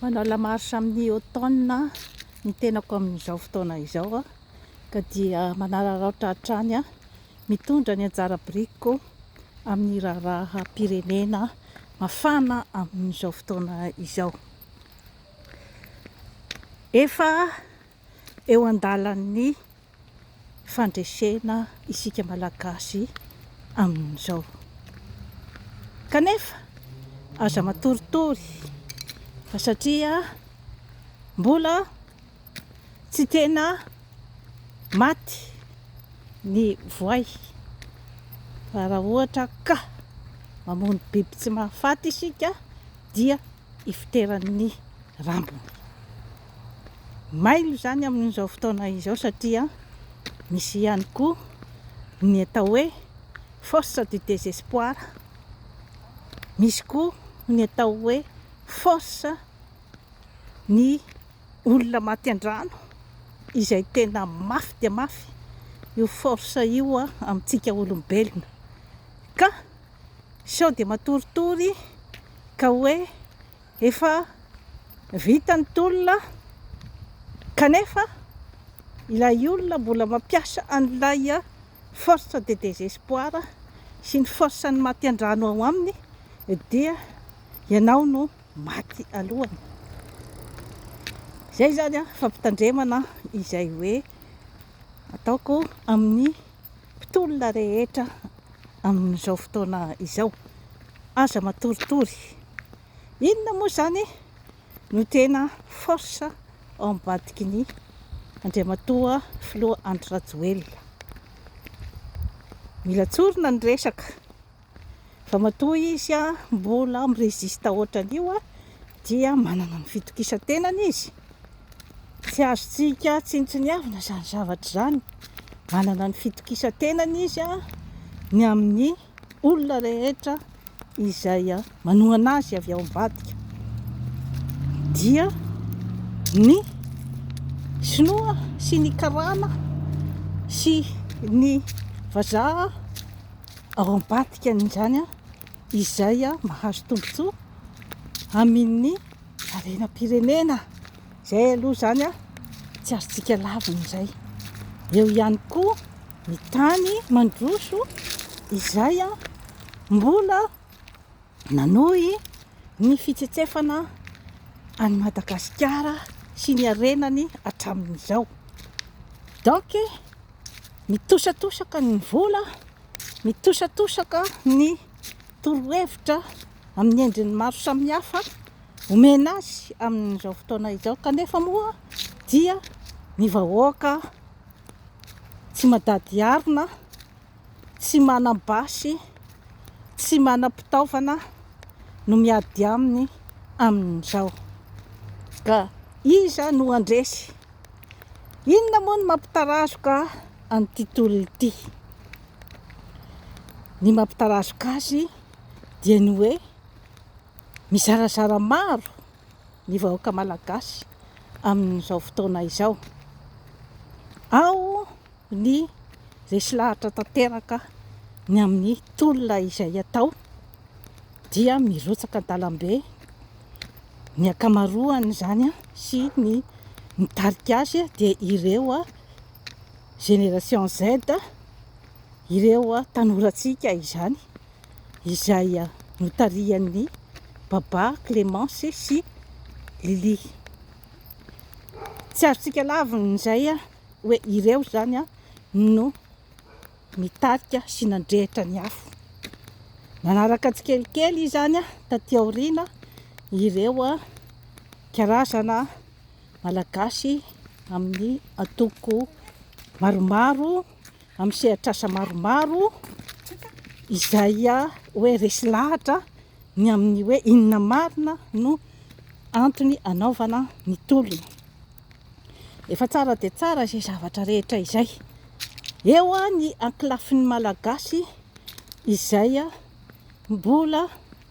Manao la marche amin'ny automne ny tenako amin'izao fotoana izao ka dia manararaotra hatrany mitondra ny anjara birikiko amin'ny raharaham-pirenena mafana amin'izao fotoana izao. Efa eo an-dalan'ny fandresena isika Malagasy amin'izao. Kanefa aza matoritory fa satria mbola tsy tena maty ny voay fa raha ohatra ka mamono biby tsy mahafaty isika dia ifoteran'ny rambony. Mailo izany amin'izao fotoana izao satria misy ihany koa ny atao hoe force du désespoir, misy koa ny atao hoe force ny olona maty an-drano izay tena mafy dia mafy io force io amintsika olombelona ka sao dia matoritory ka hoe efa vita ny tolona kanefa ilay olona mbola mampiasa an'ilay force de désespoir sy ny force ny maty an-drano ao aminy dia ianao no maty alohany. Izay izany fampitandremana izay hoe ataoko amin'ny mpitolona rehetra amin'izao fotoana izao. Aza matoritory. Inona moa izany no tena force ao ambadiky ny Andriamatoa Filoha Andry Rajoelina? Mila tsorina ny resaka. Fa matoa izy mbola mi-resiste ohatran'io dia manana ny fitokisan-tenany izy. Tsy azontsika tsinontsiniavina izany zavatra izany. Manana ny fitokisan-tenany izy ny amin'ny olona rehetra izay manohana azy avy ao ambadika. Dia ny sinoa sy ny karana sy ny vazaha ao ambadikan'izany izay mahazo tombontsoa amin'ny harenam-pirenena. Izay aloha izany tsy azontsika lavina izay. Eo ihany koa ny tany mandroso izay mbola nanohy ny fitsetsefana an'i Madagasikara sy ny harenany hatramin'izao. Donc mitosatosaka ny vola, mitosatosaka ny torohevitra amin'ny endriny maro samihafa omena azy amin'izao fotoana izao kanefa moa dia ny vahoaka tsy madady arina, tsy manam-basy, tsy manam-pitaovana no miady aminy amin'izao. Ka iza no handresy? Inona moa no mampitarazoka an'ity tolona ity? Ny mampitarazoka azy dia ny hoe mizarazara maro ny vahoaka malagasy amin'izao fotoana izao. Ao ny resy lahatra tanteraka ny amin'ny tolona izay atao dia mirotsaka an-dalambe ny ankamaroany izany sy ny mitarika azy dia ireo génération Z, ireo tanorantsika izany izay notarihan'ny Baba Clémence sy Lily. Tsy azontsika lavina izay hoe ireo izany no nitarika sy nandrehitra ny afo. Nanaraka tsikelikely izany taty aoriana ireo karazana Malagasy amin'ny antoko maromaro, amin'ny sehatr'asa maromaro izay hoe resy lahatra ny amin'ny hoe inona marina no antony anaovana ny tolona. Efa tsara dia tsara izay zavatra rehetra izay. Eo ny ankilafin'ny Malagasy izay mbola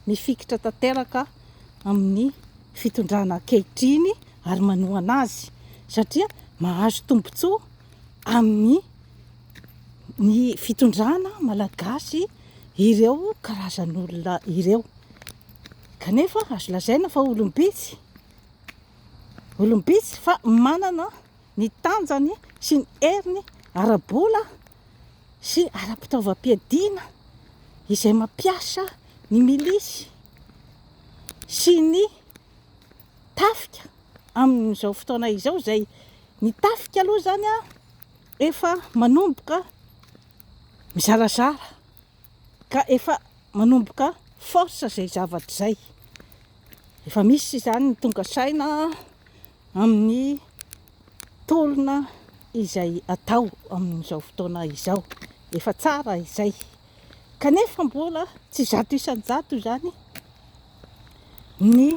mifikitra tanteraka amin'ny fitondrana ankehitriny ary manohana azy satria mahazo tombontsoa amin'ny ny fitondrana malagasy ireo karazan'olona ireo. Kanefa azo lazaina fa olom-bitsy. Olom-bitsy fa manana ny tanjany sy ny heriny ara-bola sy ara-pitaovam-piadiana izay mampiasa ny milisy sy ny tafika amin'izao fotoana izao izay ny tafika aloha izany efa manomboka mizarazara ka efa manomboka force izay zavatra izay. Efa misy izany ny tonga saina amin'ny tolona izay atao amin'izao fotoana izao. Efa tsara izay. Kanefa mbola tsy 100% izany ny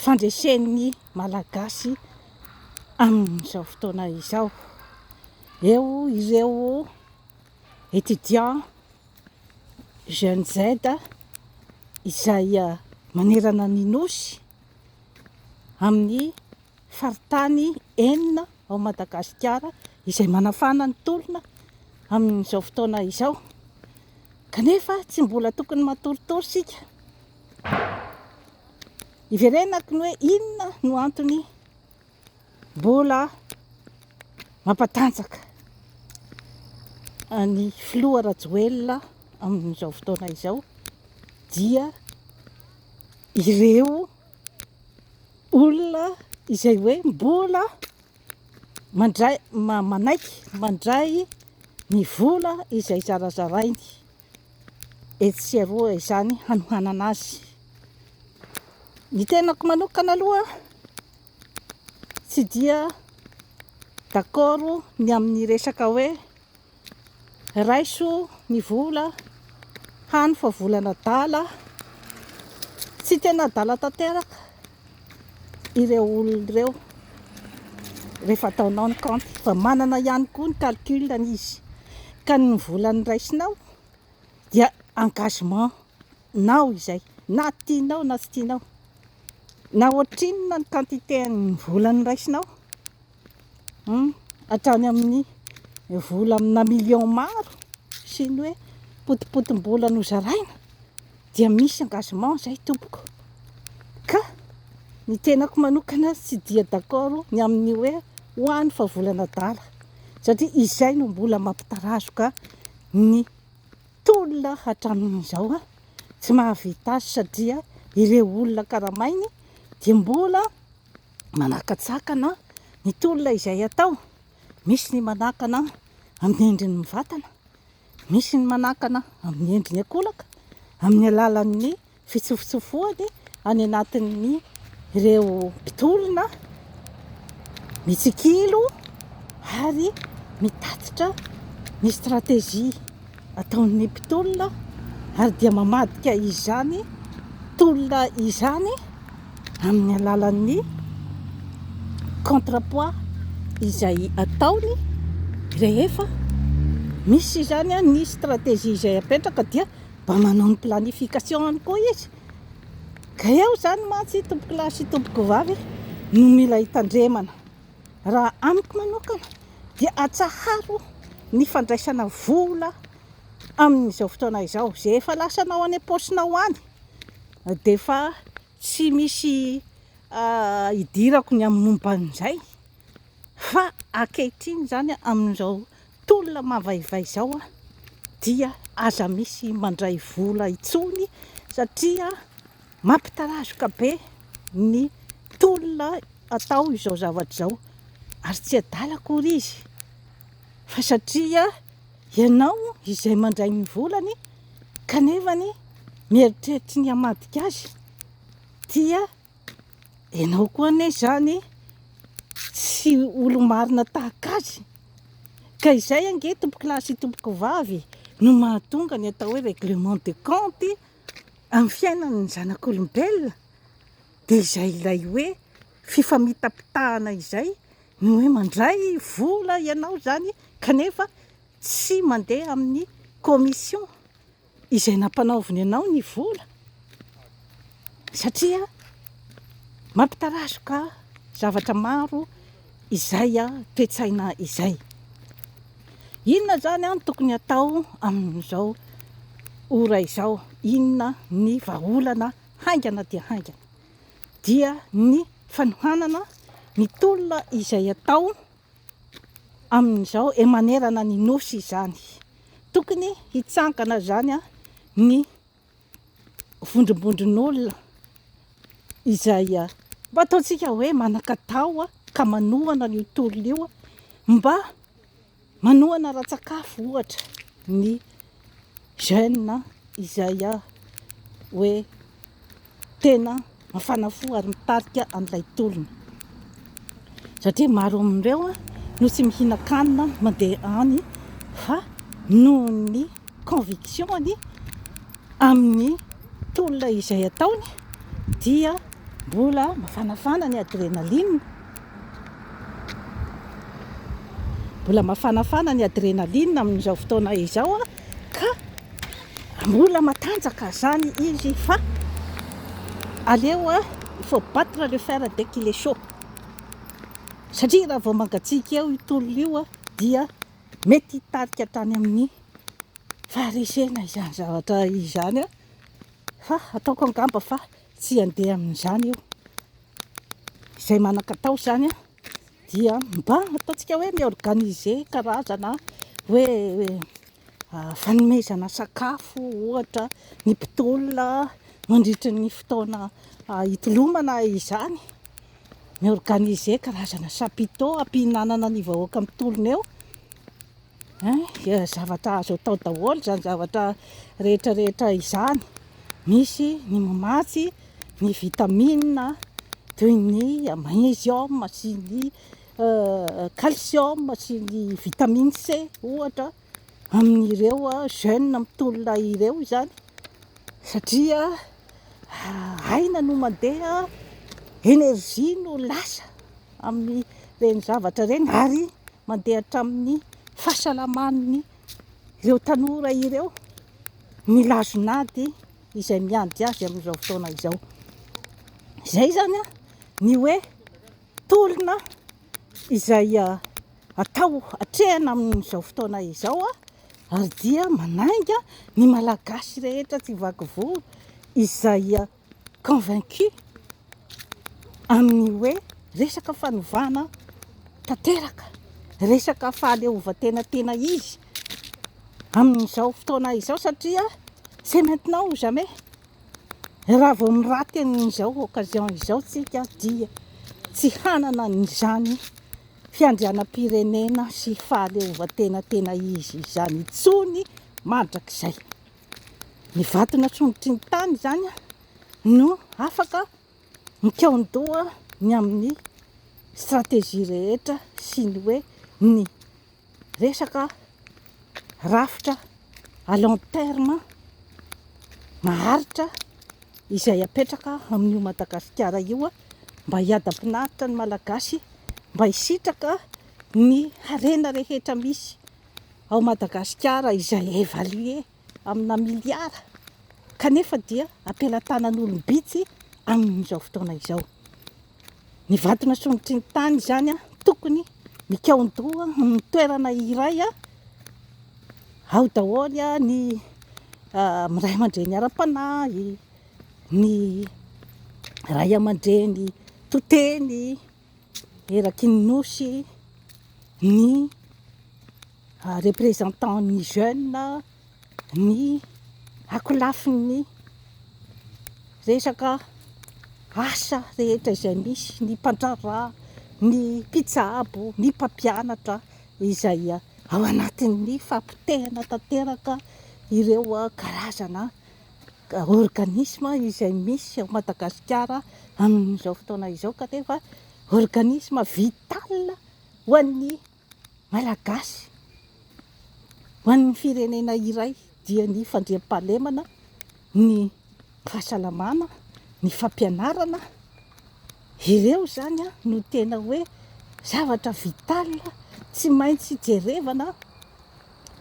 fandresen'ny Malagasy amin'izao fotoana izao. Eo ireo étudiants Jeune Z izay manerana ny Nosy amin'ny faritany enina ao Madagasikara izay manafana ny tolona amin'izao fotoana izao. Kanefa tsy mbola tokony matoritory isika. Iverenako ny hoe inona no antony mbola mampatanjaka ny filoha Rajoelina amin'izao fotoana izao dia ireo olona izay hoe mbola mandray manaiky mandray ny vola izay zarazarainy etsy sy eroa izany hanohanana azy. Ny tenako manokana aloha tsy dia d'accord ny amin'ny resaka hoe raiso ny vola hany fa volan'adala. Tsy tena adala tanteraka ireo olona ireo rehefa ataonao ny kaonty fa manana ihany koa ny calcul-ny izy ka ny vola noraisinao dia engagement nao izay na tianao na tsy tianao na ohatrinona ny quantité an'ny vola noraisinao hatrany amin'ny vola amina million maro sy ny hoe potipotim-bola nozaraina dia misy engagement izay tompoko ka ny tenako manokana tsy dia d'accord ny amin'ny hoe ho any fa volan'adala satria izay no mbola mampitarazoka ny tolona hatramin'izao a tsy mahavita azy satria ireo olona karamainy dia mbola manakatsakana ny tolona izay atao. Misy ny manakana amin'ny endriny mivantana, misy ny manakana amin'ny endriny ankolaka, amin'ny alalan'ny fitsofotsofohany any anatin'ny ireo mpitolona mitsikilo ary mitatitra ny stratégie ataon'ny mpitolona ary dia mamadika izany tolona izany amin'ny alalan'ny contrepoids izay ataony rehefa misy izany ny stratégie izay apetraka dia mba manao ny planification ihany koa izy. Ka eo izany mantsy tompokolahy sy tompokovavy no mila hitandremana. Raha amiko manokana dia atsaharo ny fandraisana vola amin'izao fotoana izao. Izay efa lasanao any am-paosinao any dia efa tsy misy idirako ny amin'ny momba an'izay. Fa ankehitriny izany amin'izao tolona mavaivay izao dia aza misy mandray vola intsony satria mampitarazoka be ny tolona atao izao zavatra izao ary tsy adala akory izy fa satria ianao izay mandray ny volany kanefany mieritreritra ny hamadika azy dia Ianao koa anie izany tsy olo-marina tahaka azy. Ka izay ange tompokolahy sy tompokovavy no mahatonga ny atao hoe règlement de compte amin'ny fiainan'ny zanak'olombelona. Dia izay ilay hoe fifamitapitahana izay ny hoe mandray vola ianao izany kanefa tsy mandeha amin'ny commission. izay nampanaoviny anao ny vola satria mampitarazoka zavatra maro izay toe-tsaina izay. Inona izany no tokony hatao amin'izao ora izao? Inona ny vahaolana haingana dia haingana? Dia ny. fanohanana ny tolona izay atao amin'izao e manerana ny Nosy izany. Tokony hitsangana izany ny vondrombondron'olona izay mba ataontsika hoe manan-katao ka manohana an'io tolona io mba manohana ara-tsakafo ohatra ny jeune izay hoe tena mafana fo ary mitarika an'ilay tolona satria maro amin'ireo no tsy mihinan-kanina mandeha any fa noho ny conviction-ny amin'ny tolona izay ataony dia mbola mafanafana ny adrénaline, mbola mafanafana ny adrénaline amin'izao fotoana izao ka mbola matanjaka izany izy fa aleo il faut battre le fer dès qu'il est chaud satria raha vao mangatsiaka eo io tolona io dia Mety hitarika hatrany amin'ny faharesena izany zavatra izany fa ataoko angamba fa tsy handeha amin'izany io. Izay manan-katao izany dia mba ataontsika hoe mi-organiser karazana hoe fanomezana sakafo ohatra ny mpitolona mandritra ny fotoana hitolomana izany. Mi-organiser karazana chapiteau hampihinanana ny vahoaka mitolona eo hein, zavatra azo atao daholo izany zavatra rehetra rehetra izany, misy ny mamatsy ny vitamine toy ny magnésium sy ny calcium sy ny vitamine C ohatra amin'ireo jeunes mitolona ireo izany satria Aina no mandeha, énergie no lasa amin'ireny zavatra ireny ary mandeha hatramin'ny fahasalaman'ny ireo tanora ireo ny lazon'ady izay miandry azy amin'izao fotoana izao. Izay izany ny hoe tolona izay atao atrehina amin'izao fotoana izao ary dia manainga ny Malagasy rehetra tsy vaky volo izay convaincu amin'ny hoe resaka fanovana tanteraka, resaka fahaleovantena tena izy amin'izao fotoana izao satria c'est maintenant ou jamais. Raha vao miraty an'izao occasion izao tsika dia tsy hanana an'izany fiandrianam-pirenena sy fahaleovantena tena izy izany intsony mandrakizay. Ny vato nasondrotry ny tany izany no afaka mikaon-doha ny amin'ny stratégie rehetra sy ny hoe ny resaka rafitra à long terme maharitra izay apetraka amin'io Madagasikara io mba hiadam-pinaritra ny Malagasy, mba hisitraka ny harena rehetra misy ao Madagasikara izay évaluer amina miliara kanefa dia am-pelatanan'olom-bitsy amin'izao fotoana izao. Ny vato nasondrotry ny tany izany tokony mikaon-doha amin'ny toerana iray ao daholo ny ray aman-dreny ara-panahy, ny ray aman-dreny to teny eraky ny nosy, ny représentant ny jeunes, ny akolafin'ny resaka asa rehetra izay misy, ny mpandraharaha, ny mpitsabo, ny mpampianatra izay ao anatin'ny fahapotehana tanteraka ireo karazana organisme izay misy ao Madagasikara amin'izao fotoana izao kanefa organisme vital ho an'ny Malagasy. Ho an'ny firenena iray dia ny fandriampahalemana, ny fahasalamana, ny fampianarana, ireo izany no tena hoe zavatra vital tsy maintsy jerevana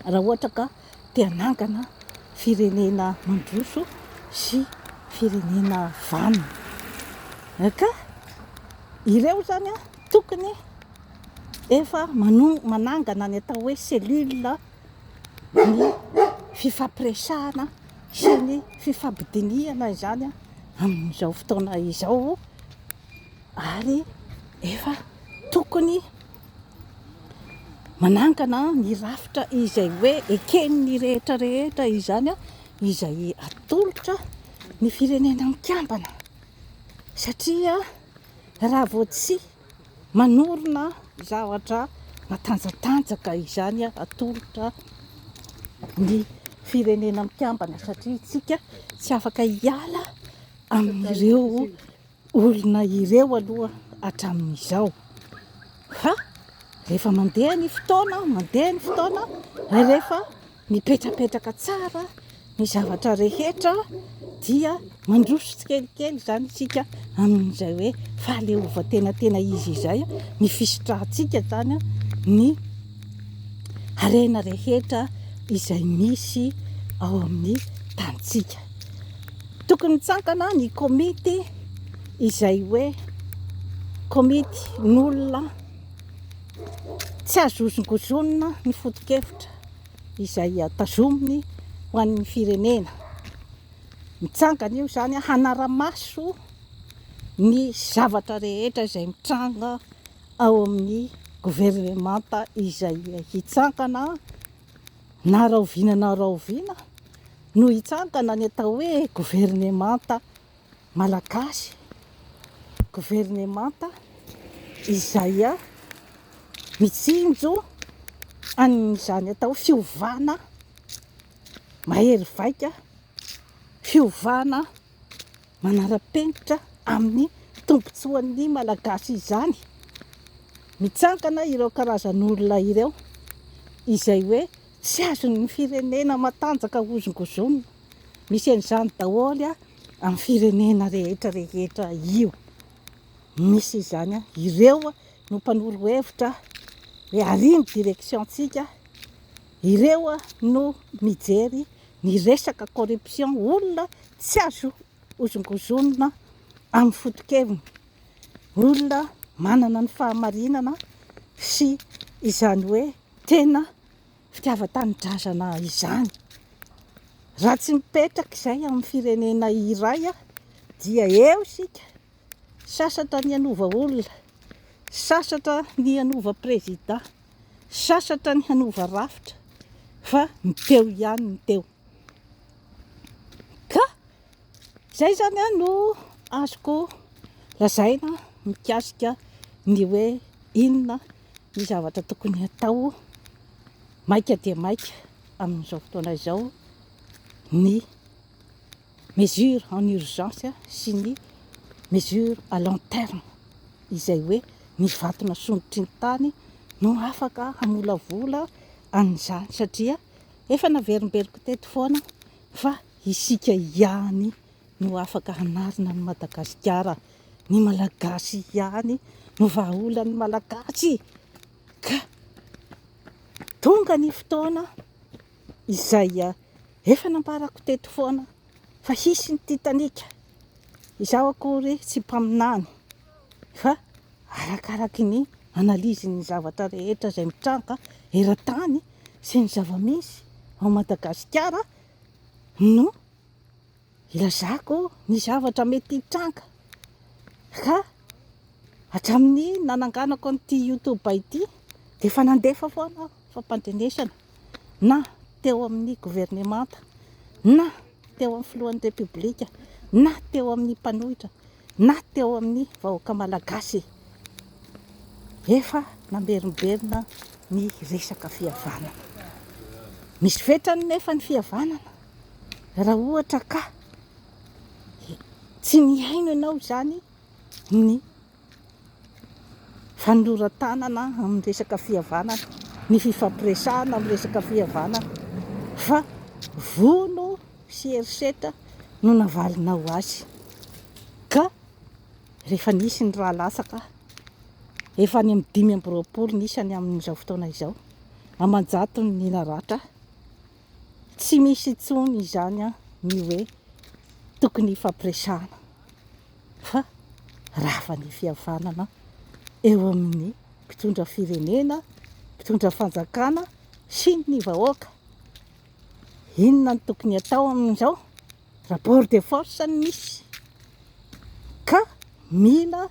raha ohatra ka te hanangana firenena mandroso sy firenena vanona. Ka ireo izany tokony efa manangana ny atao hoe cellule ny fifampiresahana sy ny fifampidinihana izany amin'izao fotoana izao. ary efa tokony manangana ny rafitra izay hoe eken'ny rehetra rehetra izany izay atolotra ny firenena mikambana satria raha vao tsy manorina zavatra matanjatanjaka izany atolotra ny firenena mikambana satria isika tsy afaka hiala amin'ireo olona ireo aloha hatramin'izao fa rehefa mandeha ny fotoana, mandeha ny fotoana, rehefa mipetrapetraka tsara ny zavatra rehetra dia mandroso tsikelikely izany isika amin'izay hoe fahaleovantena tena izy izay, ny fisitrahantsika izany ny harena rehetra izay misy ao amin'ny tanintsika. Tokony mitsangana ny komity izay hoe komity n'olona tsy azo hozongozonina ny foto-kevitra izay tazominy ho an'ny firenena. Mitsangana io izany hanara-maso ny zavatra rehetra izay mitranga ao amin'ny governemanta izay hitsangana na rahoviana na rahoviana no hitsangana ny atao hoe governemanta malagasy, governemanta izay mitsinjo an'izany atao hoe fiovana mahery vaika, fiovana manara-penitra amin'ny tombontsoan'ny Malagasy izany. Mitsangana ireo karazan'olona ireo izay hoe tsy azon'ny firenena matanjaka hozongozonina. Misy an'izany daholo amin'ny firenena rehetra rehetra io. Misy izany ireo no mpanoro hevitra hoe ary ny direction-tsika, ireo no mijery ny resaka corruption, olona tsy azo hozongozonina amin'ny foto-keviny, olona manana ny fahamarinana sy izany hoe tena fitiavan-tanindrazana izany. Raha tsy mipetraka izay amin'ny firenena iray dia eo isika, sasatra ny hanova olona, sasatra ny hanova prezida, sasatra ny hanova rafitra fa ny teo ihany ny teo. Ka izay izany no azoko lazaina mikasika ny hoe inona ny zavatra tokony hatao maika dia maika amin'izao fotoana izao ny mesure en urgence sy ny mesure à long terme izay hoe ny vato nasondrotry ny tany no afaka hamolavola an'izany satria Efa naverimberiko teto foana fa isika ihany no afaka hanarina an'i Madagasikara, ny Malagasy ihany no vahaolan'ny Malagasy ka tonga ny fotoana izay efa nambarako teto foana fa hisy ny Titanic, izaho akory tsy mpaminany fa Arakaraky ny analyse ny zavatra rehetra izay mitranga eran-tany sy ny zava-misy ao Madagasikara no ilazako ny zavatra mety hitranga. Ka hatramin'ny nananganako an'ity youtube ity dia efa nandefa foana aho fampandrenesana na teo amin'ny governemanta na teo amin'ny filohan'ny repoblika na teo amin'ny mpanohitra na teo amin'ny vahoaka malagasy. Efa namerimberina ny resaka fihavanana. Misy fetrany nefa ny fihavanana raha ohatra ka tsy nihaino ianao izany ny fanoloran-tanana amin'ny resaka fihavanana, ny fifampiresahana amin'ny resaka fihavanana fa vono sy herisetra no navalinao azy ka rehefa nisy ny rà latsaka efa any amin'ny 25 ny isany amin'izao fotoana izao, aman-jatony ny naratra, tsy misy intsony izany ny hoe tokony hifampiresahana fa rava ny fihavanana eo amin'ny mpitondra firenena, mpitondra fanjakana sy ny vahoaka. Inona no tokony atao amin'izao? Rapport de force no misy ka mila.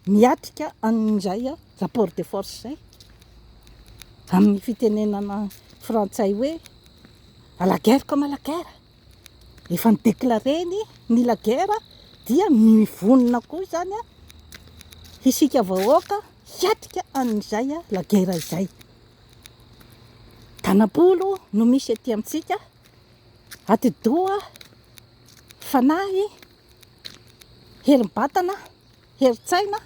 miatrika an'izay rapport de force izay, amin'ny fitenenana frantsay hoe à la guerre comme à la guerre. Efa ni-déclarer-ny ny la guerre dia mivonona koa izany isika vahoaka hiatrika an'izay la guerre izay. Tanam-polo no misy aty amintsika, atidoha, fanahy, herim-batana, herin-tsaina,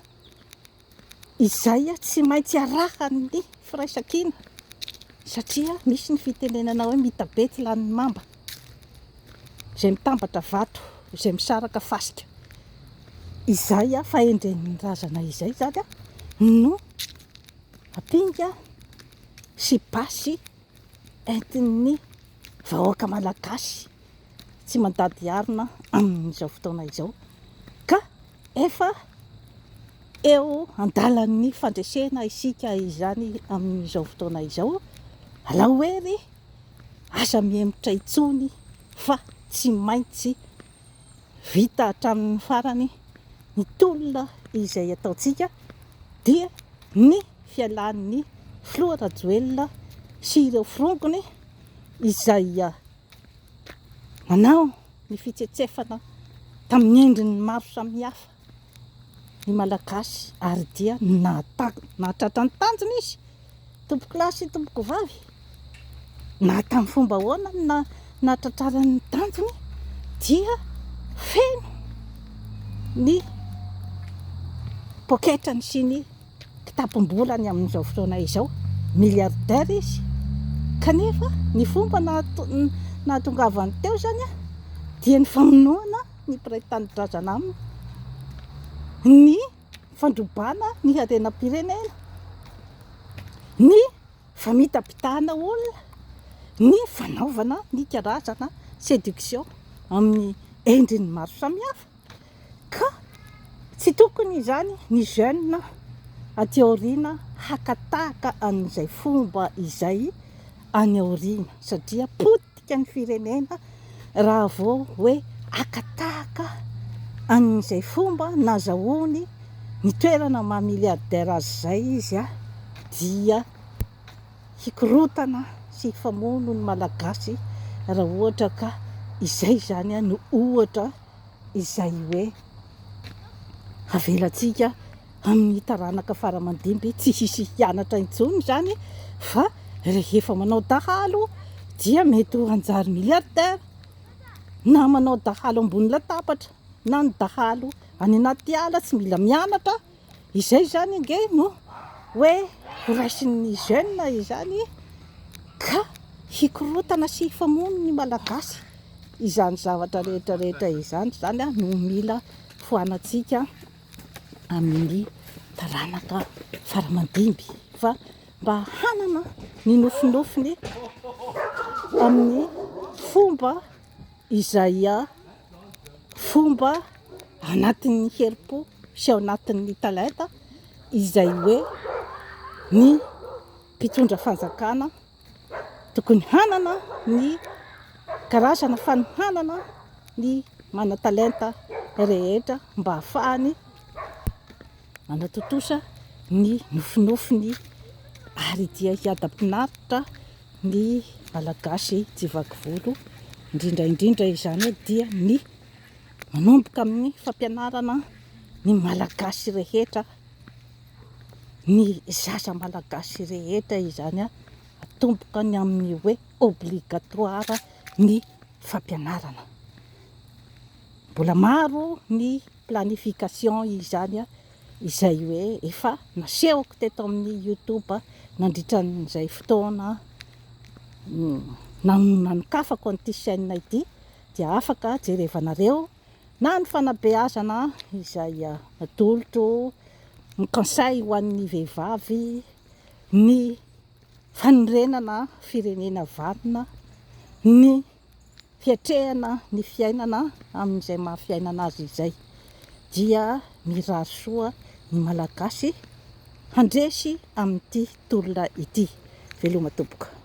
izay tsy maintsy arahan'ny firaisankina satria misy ny fitenenana hoe mitabe tsy lanin'ny mamba, izay mitambatra vato, izay misaraka fasika. Izay fahendren'ny razana izay izany no ampinga sy basy entin'ny vahoaka malagasy tsy mandady harona amin'izao fotoana izao ka efa eo andalan'ny fandresena isika izany amin'izao fotoana izao. Alao hery, aza mihemotra intsony fa tsy maintsy vita hatramin'ny farany ny tolona izay ataontsika dia ny fialan'ny filoha Rajoelina sy ireo forongony izay nanao ny fitsetsefana tamin'ny endriny maro samihafa ny Malagasy ary dia nahatratra ny tanjony izy, tompokolahy sy tompokovavy, na tamin'ny fomba ahoana no nahatratrarany ny tanjony dia feno ny poketrany sy ny kitapom-bolany amin'izao fotoana izao, milliardaire izy, kanefa ny fomba nahatongavany teo izany dia ny famonoana ny mpiray tanindrazana aminy, ny fandrobana ny harenam-pirenena, ny famitapitahana olona, ny fanaovana ny karazana séduction amin'ny endriny maro samihafa. Ka tsy tokony izany ny jeune aty aoriana haka tahaka an'izay fomba izay any aoriana satria potika ny firenena raha vao hoe haka tahaka an'izay fomba nazahoany ny toerana maha milliardaire azy izay izy dia hikorontana sy hifamono ny Malagasy raha ohatra ka izay izany no ohatra izay hoe havelantsika amin'ny taranaka fara aman-dimby tsy hisy hianatra intsony izany fa rehefa manao dahalo dia mety ho hanjary milliardaire na manao dahalo ambony latabatra na ny dahalo any anaty ala tsy mila mianatra. Izay izany ange no hoe ho raisin'ny jeune izany ka hikorontana sy hifamono ny Malagasy. Izany zavatra rehetra rehetra izany izany no mila foanantsika amin'ny taranaka fara aman-dimby fa mba hanana ny nofinofiny amin'ny fomba izay fomba anatin'ny herim-po sy ao anatin'ny talenta izay hoe ny mpitondra fanjakana tokony hanana ny karazana fanohanana ny manan-talenta rehetra mba hahafahany manatontosa ny nofinofiny ary dia hiadam-pinaritra ny Malagasy tsy vaky volo, indrindra indrindra izany dia ny manomboka amin'ny fampianarana ny Malagasy rehetra, ny zaza Malagasy rehetra izany atomboka ny amin'ny hoe obligatoire ny fampianarana. Mbola maro ny planification izany izay hoe efa nasehoko teto amin'ny youtube nandritra an'izay fotoana nanokafako an'ity chaîne ity dia afaka jerevanareo na ny fanabeazana izay natolotro, ny conseil ho an'ny vehivavy, ny fanorenana firenena vanona, ny fiatrehana ny fiainana amin'izay maha fiainana azy izay dia mirary soa ny Malagasy handresy amin'ity tolona ity. Veloma tompoko.